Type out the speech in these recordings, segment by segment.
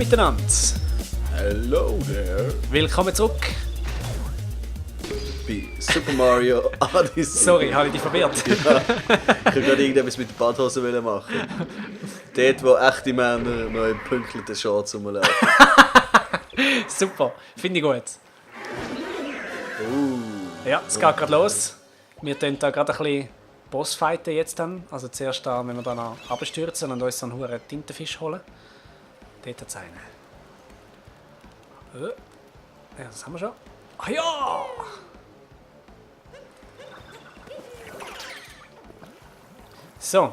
miteinander. Hello there. Willkommen zurück. Bei Super Mario Odyssey. Sorry, habe ich dich verwirrt? Ja, ich wollte gerade irgendetwas mit der Badhose machen. Dort, wo echte Männer noch in pünktlichen Shorts rumlaufen. Super, finde ich gut. Ja, es geht gerade los. Wir tun da gerade ein bisschen Bossfighten jetzt dann. Also zuerst da, wenn wir dann abstürzen und uns so einen hohen Tintenfisch holen. Dort hat es einen. Ja, das haben wir schon. Ah ja! So,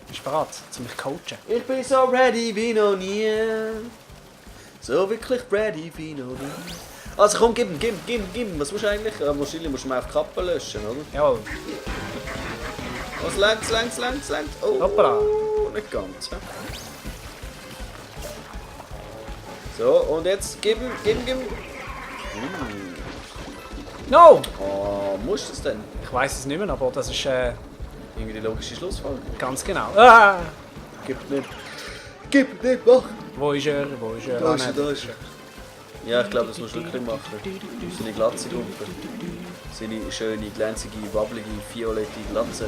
bist du bereit, um mich zu coachen? Ich bin so ready wie noch nie. So wirklich ready wie noch nie. Also komm, gib ihm. Was musst du eigentlich? Wahrscheinlich musst du mir auf die Kappe löschen, oder? Jawohl. Was längst. Oh, Hoppala. nicht ganz. Ja. So, und jetzt gib ihm. No! Oh, musst du es denn? Ich weiss es nicht mehr, aber das ist Irgendwie die logische Schlussfolgerung. ganz genau. Ah! Gib nicht, mach! Wo ist er? Da ist Ah, er, nein. da ist er. Ja, ich glaube, das musst du wirklich machen. Seine Glatze runter. Seine schöne, glänzige, wabbelige, violette Glatze.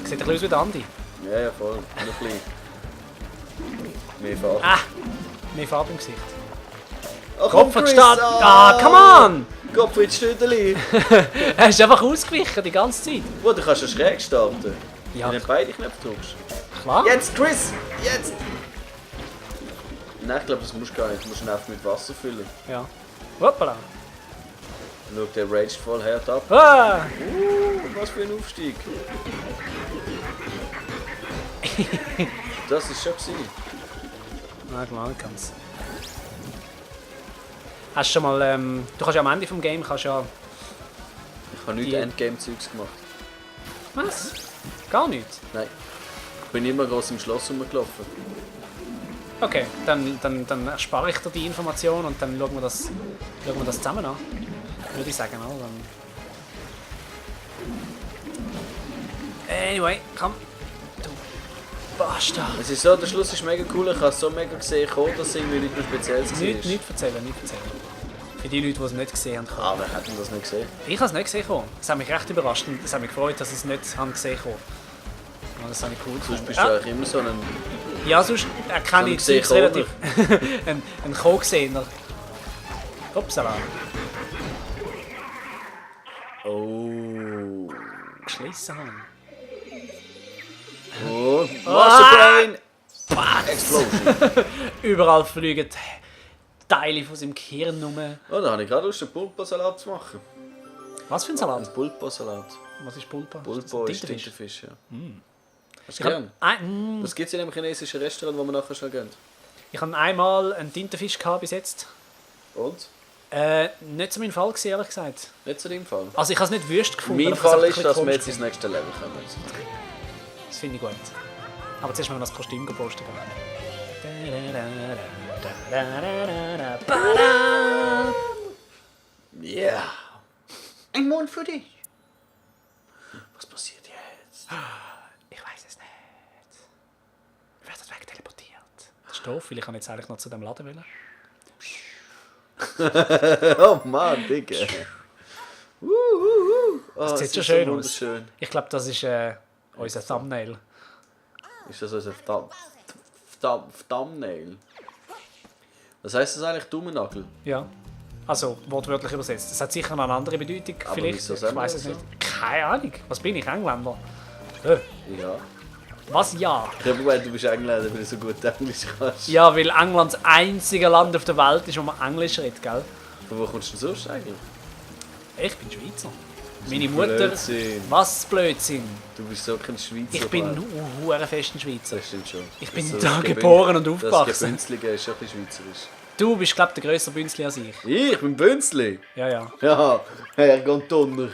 Sieht ein bisschen aus wie der Andi. Ja, voll. Noch ein bisschen. Mehr Farbe. Ah! Mehr Farbe im Gesicht. Ach, Kopf hat Chris, gestartet. Ah, come on! Gottfried Stüdeli. Er ist einfach ausgewichen die ganze Zeit. Wo, du kannst ja schräg starten. Ja. Wenn du beide Knöpfe drückst. Klar. Jetzt, Chris! Jetzt! Nein, ich glaube, das musst du gar nicht. Du musst ihn einfach mit Wasser füllen. Ja. Hoppala. Schau, der raged voll hart ab. Ah! Was für ein Aufstieg. Das ist schon gewesen. Na klar, kann's. Hast du schon mal, du kannst ja am Ende vom Game, kannst ja... Ich habe nichts Die- Endgame-Zeugs gemacht. Was? Gar nichts? Nein. Ich bin immer groß im Schloss rumgelaufen. Okay, dann erspare ich dir die Information und dann schauen wir das zusammen an. Würde ich sagen, oder? Dann... Anyway, komm. Du Bastard. Es ist so, der Schluss ist mega cool. Ich habe es so mega gesehen, dass es irgendwie nicht mehr Spezielles war. Nicht erzählen. Für die Leute, die es nicht gesehen haben. Ah, wer hat denn das nicht gesehen? Ich habe es nicht gesehen. Es hat mich recht überrascht und es hat mich gefreut, dass ich es nicht haben gesehen habe. Das habe ich cool Sonst gefunden. bist du eigentlich immer so ein... Ja, sonst erkenne ich So ein Zeugs relativ. ein Co-Gesehner. Upsala. Oh. Geschlissen haben. Und Wasserbrain! Explosion! Überall fliegen Teile von seinem Gehirn rum. Oh, da habe ich gerade Lust, einen Pulpo-Salat zu machen. Was für ein Salat? Ein Pulpo-Salat. Was ist Pulpa? Pulpo ist Tintenfisch. Tintenfisch, ja. Hast Ich du habe gern? Das gibt es in einem chinesischen Restaurant, wo wir nachher schon gehen. einmal einen Tintenfisch gehabt bis jetzt. Und? Nicht so mein Fall gewesen, ehrlich gesagt. Nicht zu deinem Fall. Also ich habe es nicht wüst gefunden. Mein aber ich habe Fall es ist, einfach dass ein wir bisschen jetzt ins nächste Level kommen. Das finde ich gut. Aber zuerst müssen wir das Kostüm posten. Ja. Ein Mond für dich. Was passiert jetzt? Ich weiß es nicht. Ich werde wegteleportiert. Das ist doof, weil ich kann jetzt eigentlich noch zu dem Laden wollen. Oh Mann, Digga. Oh, Das sieht es schon ist schön so aus. wunderschön. Ich glaube, das ist unser Thumbnail. Ist das unser Thumbnail? Was heisst das eigentlich, Daumennagel? Ja. Also, wortwörtlich übersetzt. Das hat sicher noch eine andere Bedeutung. Aber vielleicht. wieso Ich sagen wir weiß es das nicht. Keine Ahnung. Was bin ich? Engländer? Ja. Was? Ja. Ich habe gemeint, du bist Engländer, weil du so gut Englisch kannst. Ja, weil England das einzige Land auf der Welt ist, wo man Englisch redet, gell? Von wo kommst du denn sonst eigentlich? Ich bin Schweizer. Meine Mutter... Blödsinn. Was Blödsinn? Du bist so kein Schweizer. Ich bin Mann. nur fest ein Schweizer. Das stimmt schon. Ich bin So da das geboren und Das aufgewachsen. Gebünzlige ist schon ein bisschen schweizerisch. Du bist, glaube ich, der grösste Bünzli als ich. Ich bin Bünzli? Ja, ja. Ja, Herrgott Donner.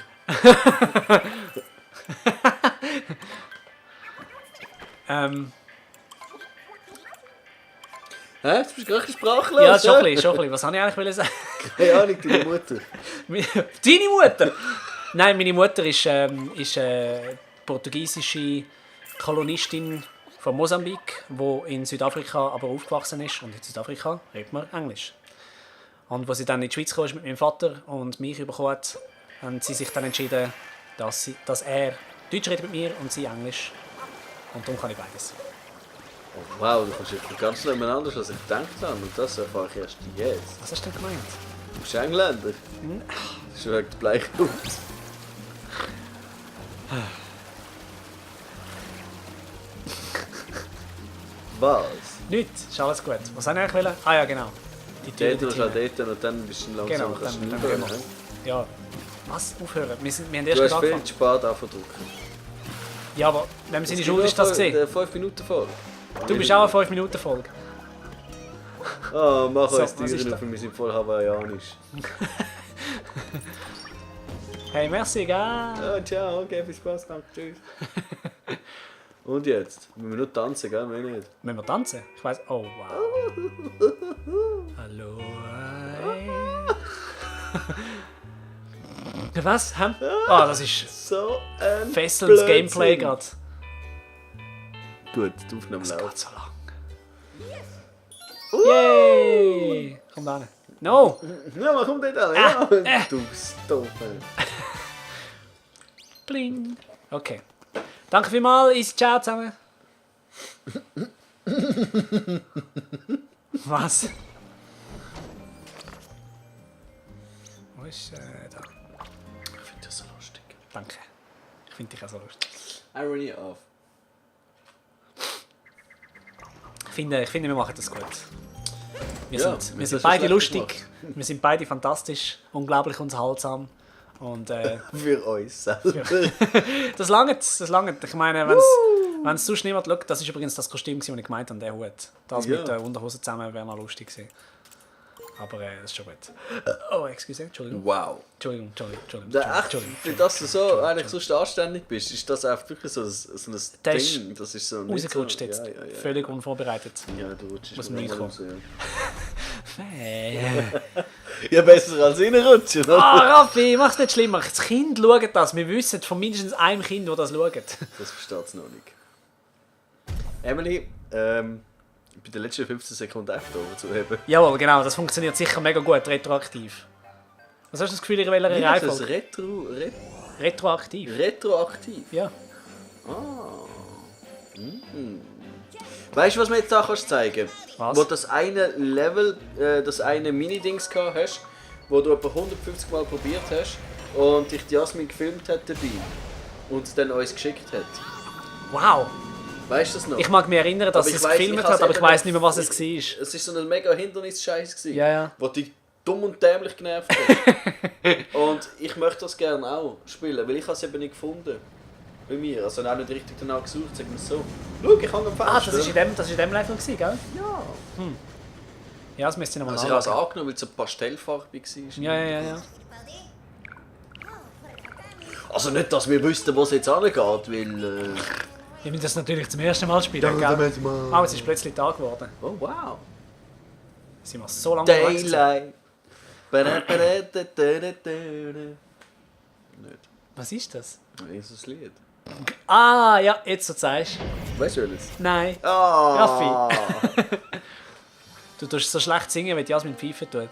Hä? Du bist gar nicht sprachlos. Ja, schon ein bisschen. Was wollte ich eigentlich sagen? Keine Ahnung, deine Mutter. Deine Mutter? Nein, meine Mutter ist portugiesische Kolonistin von Mosambik, wo in Südafrika aber aufgewachsen ist. Und in Südafrika redet man Englisch. Und als sie dann in die Schweiz kam mit meinem Vater und mich bekommen hat, haben sie sich dann entschieden, dass er Deutsch redet mit mir und sie Englisch. Und darum kann ich beides. Oh, wow, du kommst jetzt ganz nebeneinander, als ich gedacht habe. Und das erfahre ich erst jetzt. Was hast du denn gemeint? Du bist Engländer. Das ist wegen der Bleichhaut. Was? Nichts, ist alles gut. Was wollte ich eigentlich? Ah ja, genau. Die Tür, Dort und dort und dann bist du langsam Genau, dann schneiden, gehen wir. ne? Ja. Was? Aufhören? Wir haben Du erst hast gerade viel angefangen. zu spät anverdrücken. Ja, aber wenn seine Schuld ist das gesehen. 5 Minuten voll. Du bist auch eine 5-Minuten-Folge. Ah, mach So, uns was ist Türen da? auf, wir sind voll hawaiianisch. Hey, merci, gell? Ja, ciao, okay, viel Spaß, danke, tschüss. Und jetzt? Müssen wir nur tanzen, gell? Mehr nicht. Müssen wir tanzen? Ich weiss. Oh, wow. Hallo. Was? Hä? Ah, das ist So ein fesselndes Blödsinn. Gameplay gerade. Gut, die Aufnahme Das geht läuft. so lang. Yay! Komm da hin. No! Ja, mach um den an. Ah, Ja, du Stoffe. Bling. Okay. Danke vielmals, ist ciao zusammen. Was? Wo ist da? Ich finde das so lustig. Danke. Ich finde dich auch so lustig. Irony off. Ich finde, wir machen das gut. Wir Ja, sind, wir wir sind sind schon beide schlecht lustig. Wir sind beide fantastisch, unglaublich unterhaltsam. Und Für uns selber. das langt. Ich meine, wenn es sonst niemand schaut, das ist übrigens das Kostüm, das ich gemeint habe, der Hut. Das Ja. mit der Unterhose zusammen wäre noch lustig gewesen. Aber das ist schon gut. Oh, excuse, Entschuldigung. Wow. Entschuldigung. Echt, für das du so eigentlich so anständig bist, ist das einfach wirklich so ein Der Ding. Das ist so nicht Rausgerutscht so, jetzt. Ja. Völlig unvorbereitet. Ja, du rutschst Muss mir man immer reinkommen. raus, ja. Hey. Ja, besser als reinrutschen, oder? Ah, Raffi, mach's nicht schlimmer. Das Kind schaut das. Wir wissen von mindestens einem Kind, das das schaut. Das versteht es noch nicht. Emily, bei den letzten 15 Sekunden echt overzuheben. Jawohl, genau. Das funktioniert sicher mega gut, retroaktiv. Was hast du das Gefühl, in welcher Wie heißt das? Reihenfolge? Retroaktiv. Retroaktiv? Ja. Weißt du, was mir jetzt da kannst zeigen? Was? Wo das eine Level, das eine Mini-Dings gehabt hast, wo du etwa 150 Mal probiert hast und dich die Jasmin gefilmt hat dabei und es dann uns geschickt hat. Wow. Weißt du das noch? Ich mag mich erinnern, dass Aber sie ich es weiss, gefilmt ich hat, hab's aber ich eben weiß nicht mehr, was nicht- es war. Es war so ein mega Hindernis-Scheiß gewesen, Ja, ja. wo dich dumm und dämlich genervt hat. Und ich möchte das gerne auch spielen, weil ich es eben nicht gefunden bei mir. Also auch nicht richtig danach gesucht, sagen wir es so. Schau, ich habe einen Fenster. Ah, das ist in dem Level gewesen, gell? Ja. Ja, das müsste ich nochmal Also ich habe es nachschauen. angenommen, weil es so pastellfarbig war. Ja. Also nicht, dass wir wüssten, wo es jetzt angeht, weil... Ich will das natürlich zum ersten Mal spielen, gell? Ah, es ist plötzlich Tag geworden. Oh wow. Sind wir so lange unterwegs gewesen? Daylight. Nicht. Was ist das? Das ist das Lied. Ah, ja, jetzt so zeigst Weißt du welches? Nein. Ah! Du tust so schlecht singen, wie die Jasmin Pfeife tut.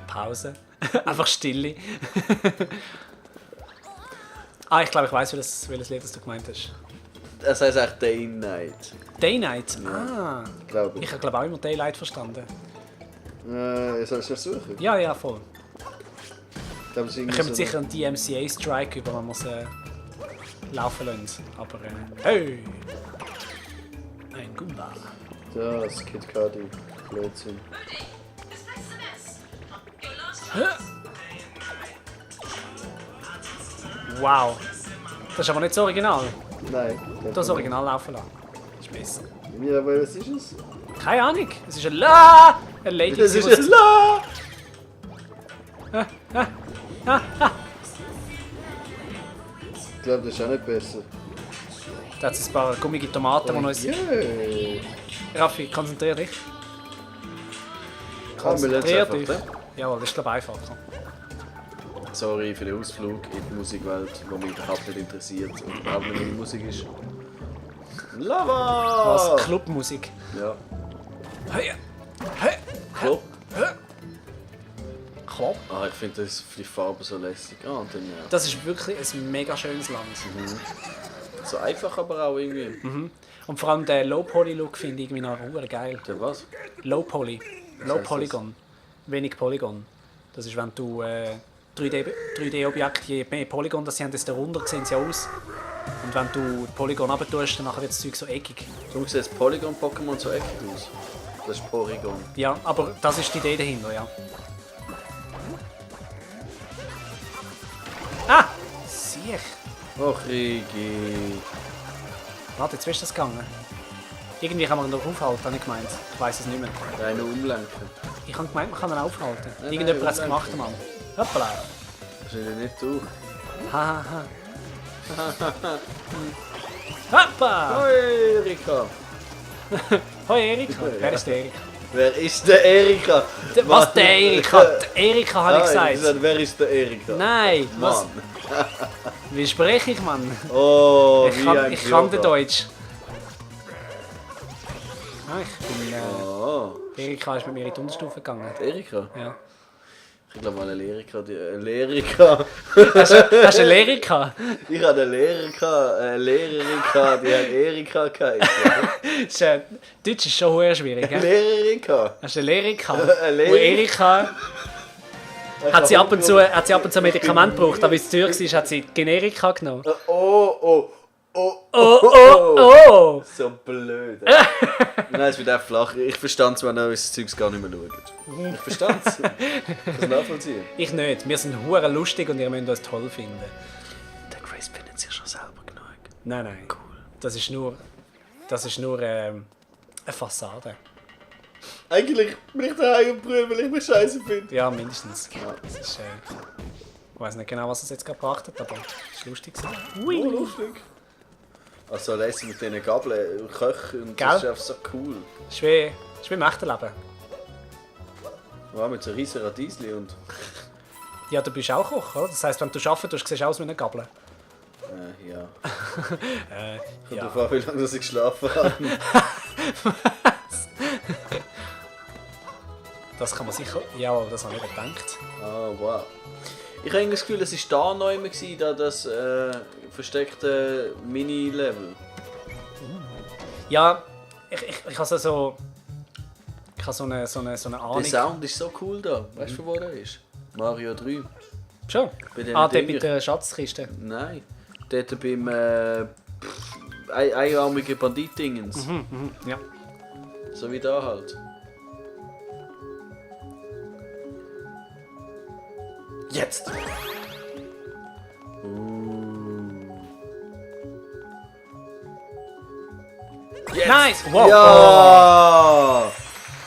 Pause. Einfach Stille. Ah, ich glaube, ich weiß, welches Lied das du gemeint hast. Das heisst echt Day Night. Day Night? Ah. Glaube Ich ich. habe, glaube auch immer Daylight verstanden. Soll ich suchen? Ja, voll. Ich glaube, es ist Wir irgendwie kommen so sicher einen DMCA-Strike über, wenn wir es laufen lassen. Aber, hey! Ein Goomba. Das Kid Cudi. Blödsinn. Wow. Das ist aber nicht das Original. Nein. Das Original laufen lassen. Das ist besser. Ja, aber was ist es? Keine Ahnung. Es ist ein La! Ein Lady. Das ist was- ein La! Ich glaube, das ist auch nicht besser. Da hat es ein paar gummige Tomaten, die uns... Yeah. Raffi, konzentrier dich. Komm, wir lernen es Konzentrier einfach, dich. ne? Jawohl, das ist glaube ich einfacher. sorry für den Ausflug in die Musikwelt, die mich überhaupt nicht interessiert und überhaupt nicht meine Musik ist. Lava! Was? Clubmusik. Ja. Hey, hey, Klopp. Klopp. Ah, ich finde die Farbe so lässig. Ah, und dann ja. Das ist wirklich ein mega schönes Land. So einfach, aber auch irgendwie. Und vor allem der Low-Poly-Look finde ich irgendwie noch geil. Der was? Low-Poly. heißt Low-Polygon. Wenig Polygon. Das ist, wenn du 3D-Objekte, je mehr Polygon das sie haben, desto runder sehen sie aus. Und wenn du die Polygon runter tust, dann wird das Zeug so eckig. Darum sieht das Polygon-Pokémon so eckig aus. Das ist Porygon. Ja, aber das ist die Idee dahinter, ja. Ah! Siech! Ach, Rigi. Warte, jetzt ist das gegangen. Irgendwie kann man ihn doch aufhalten, habe ich gemeint. Ich weiss es nicht mehr. Rein umlenken. Ich habe gemeint, man kann ihn aufhalten. Nein, Irgendjemand nein, hat es gemacht, Mann. Hoppala. Das ist ja nicht du. Hahaha. Hoppa! Hoi, Erika. Hoi Erika. Wer ist der Erika? Wer ist der Erika? Was, der Erika? Der Erika habe ich gesagt. Wer ist der Erika? Nein, was? Mann. Wie spreche ich, Mann? Oh, Ich wie kann, ein ich kann den Kyoto. Deutsch. Ah, ich bin, Oh, Erika ist mit mir in die Unterstufe gegangen. Erika? Ja. Ich glaube mal eine Lehrerin. Lehrerin. Hast du eine Lehrerin? Ich hatte eine Lehrerin, die hat Erika geheißen. Deutsch ist schon sehr schwierig. Gell? Lehrerin. Hast du eine Lehrerin? Eine Lehrerin. Und Erika hat sie ab und zu Medikamente gebraucht, aber als es teuer war, hat sie Generika genommen. Oh. Oh! So blöd. Nein, es wird auch flach. Ich verstand zwar noch, dass das Zeugs gar nicht mehr schaut. Ich verstand es. Ich kann es nachvollziehen. Ich nicht. Wir sind hure lustig und ihr müsst uns toll finden. Der Grace findet sich schon selber genug. Nein. Cool. Das ist nur eine Fassade. Eigentlich bin ich daheim und brülle, weil ich mich scheiße finde. Ja, mindestens. Das ist, ich weiß nicht genau, was es jetzt gerade gebracht hat, aber es war lustig. Oh, lustig. Also lässig mit diesen Gabeln und Köchen und Gell? das ist einfach so cool. Es ist wie im echten Leben. Wow, mit so riesen Radiesli und... Ja, du bist auch Koch, oder? Das heisst, wenn du arbeiten tust, siehst du aus wie eine Gabel. ja. Kommt Ja. darauf an, wie lange ich geschlafen habe. Das kann man sicher... Ja, das habe ich nicht gedacht. Ah, wow. Ich habe das Gefühl, es war da neu, da das versteckte Mini-Level. Ja, ich habe so... Ich habe so eine Ahnung. Der Sound ist so cool da. Weißt du, von wo der ist? Mario 3. Schon? Bei den Der Dinger. mit der Schatzkiste. Nein. Dort beim einarmigen Bandit-Dingens. Ja. So wie da halt. Jetzt! Jetzt! Nice! Wow! Ja!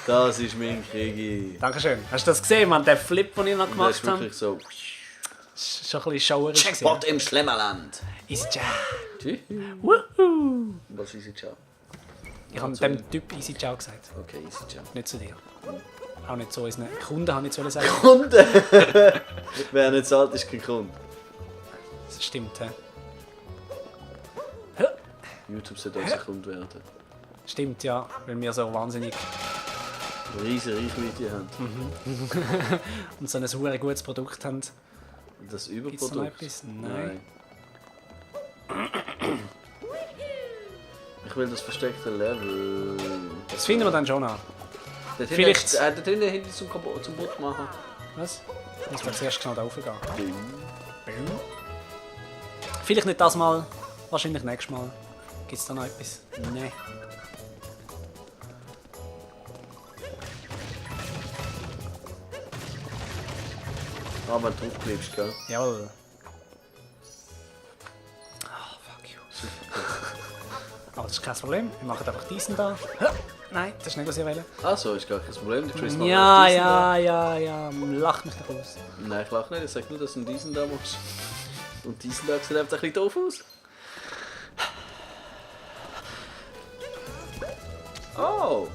Das ist mein Krigi. Dankeschön. Hast du das gesehen, man? Der Flip, den ich noch Das gemacht ist habe? wirklich so. Das ist schon ein bisschen schauerisch. Jackpot im Schlemmerland. Easy Ciao. Tschüss. Woohoo! Was ist jetzt schon? Ich habe dem Typ Easy Ciao gesagt. Okay, easy ciao. Nicht zu dir. Auch nicht zu unseren Kunden, habe ich nicht sagen. Kunde! Wer nicht zahlt, ist kein Kunde. Das stimmt, hä? YouTube sollte unser Kunde werden. Stimmt, ja. Weil wir so wahnsinnig Eine riesige Reichweite haben. und so ein super gutes Produkt haben. Das Gibt's da noch Überprodukt? etwas? Nein. Ich will das versteckte Level. Das finden wir dann schon an. Dort Vielleicht- Da drinnen hinten zum Boot machen. Was? Ich muss dann zuerst genau da raufgehen. Ding. Vielleicht nicht das Mal, wahrscheinlich nächstes Mal. Gibt es da noch etwas? Nein. Ah, wenn du drauf bleibst, gell? Jawohl. Ah, fuck you. Aber das ist kein Problem. Wir machen einfach diesen da. Nein, das ist nicht, was ich will. Ah, so ist gar kein Problem. Der Chris macht Ja, auf diesen ja. Lach mich nicht aus. da. Nein, ich lache nicht. Ich sage nur, dass du diesen da machst. Und diesen da sieht einfach ein bisschen doof aus. Oh!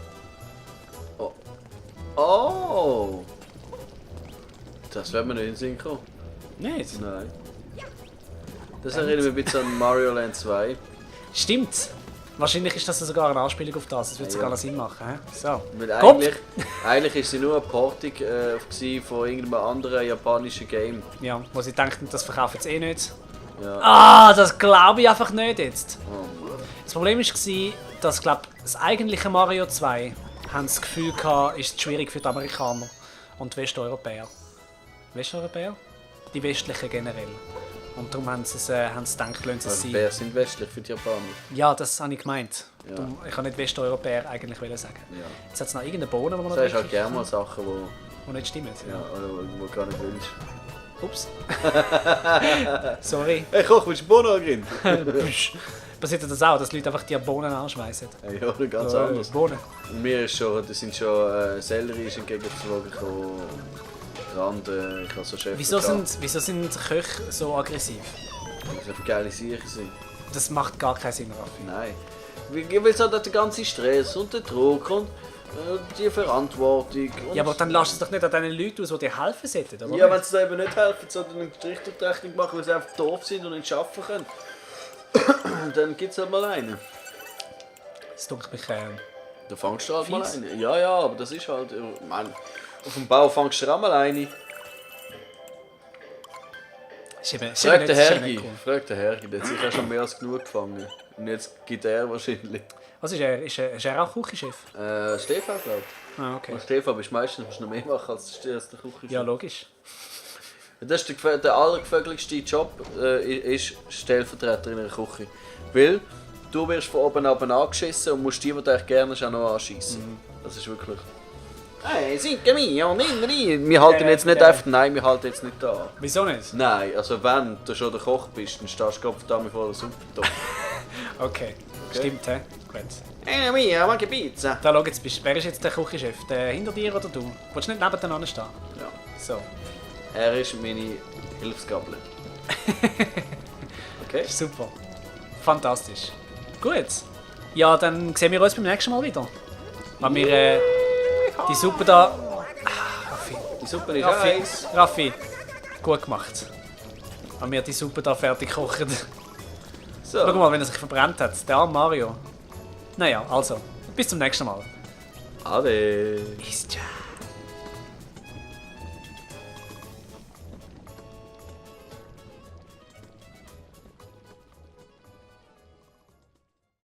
Oh! Oh! Das werden wir nicht in den Sinn kommen. Nicht? Nein. Das erinnert mich ein bisschen an Mario Land 2. Stimmt. Wahrscheinlich ist das sogar eine Anspielung auf das. Das würde sogar noch Sinn machen. He? So. Weil Kopf. eigentlich ist sie nur eine Porting von irgendeinem anderen japanischen Game. Ja, wo sie denken, das verkaufen sie eh nicht. Ja. Ah, das glaube ich einfach nicht jetzt. Oh Mann. Das Problem war, dass das eigentliche Mario 2 haben das Gefühl hatte, ist schwierig für die Amerikaner und die Westeuropäer. Westeuropäer? Die westlichen generell. Und darum haben sie gedacht, lassen sie es Also sein. wer sind westlich für die Japaner? Ja, das habe ich gemeint. Ja. Darum, ich kann nicht Westeuropäer eigentlich sagen. Ja. Jetzt hat es noch irgendeine Bohne, die man Du noch sagst halt wirklich- gerne mal Sachen, die nicht stimmen. ja, oder wo du gar nicht willst. Ups. Sorry. Hey Koch, willst du Bohnen angehen? Passiert das auch, dass Leute einfach die Bohnen anschmeißen? Hey, oder ganz anders. Bohnen. Und mir ist schon, das sind schon Sellerie ist entgegengeflogen gekommen. Rand, ich habe so Chef. Wieso sind Köche so aggressiv? Das einfach geile Sachen sind. Das macht gar keinen Sinn, Raffi. Nein. Weil es hat der ganze Stress und der Druck und die Verantwortung. Und Ja, aber dann lass es doch nicht an den Leuten aus, die dir helfen sollten, oder? ja, wenn sie da eben nicht helfen, sondern einen Strich durch die Rechnung machen, weil sie einfach doof sind und nicht arbeiten können. Und dann gibt es halt mal einen. Das dunkelt mich. Da fangst du halt mal Fies. einen. Ja, aber das ist halt. Ich meine, auf dem Bau fangst du auch mal einen. Frag den Hergi. Frag den Hergi, der hat sicher schon mehr als genug gefangen. Und jetzt gibt er wahrscheinlich. Was ist er? Ist er auch Küchenchef? Stefan, glaube ich. Ah, okay. Und Stefan bist meistens musst du noch mehr machen als der Küche. Ja, logisch. Das ist der allergefährlichste Job, ist Stellvertreter in einer Küche. Weil du wirst von oben ab angeschissen und musst die, die du eigentlich gerne hast, auch noch anschiessen. Das ist wirklich... Hey, sinke mich und rein. Wir halten jetzt nicht einfach... Nein, wir halten jetzt nicht da. Wieso nicht? Nein, also wenn du schon der Koch bist, dann stehst du damit vor der Suppentopf. Okay. Stimmt, hä? Gut. Hey, Mia, mag Pizza. Da schau jetzt, wer ist jetzt der Küchenchef? Der hinter dir oder du? Willst du nicht nebeneinander stehen? Ja. So. Er ist meine Hilfsgabel. Okay? Super. Fantastisch. Gut. Ja, dann sehen wir uns beim nächsten Mal wieder. Wenn wir die Suppe da... Raffi. Die Suppe ist heiß. Raffi. Gut gemacht. Wenn wir die Suppe da fertig kochen. So. Schau mal, wenn er sich verbrannt hat. Der arme Mario. Naja, also. Bis zum nächsten Mal. Ade. Bis ciao.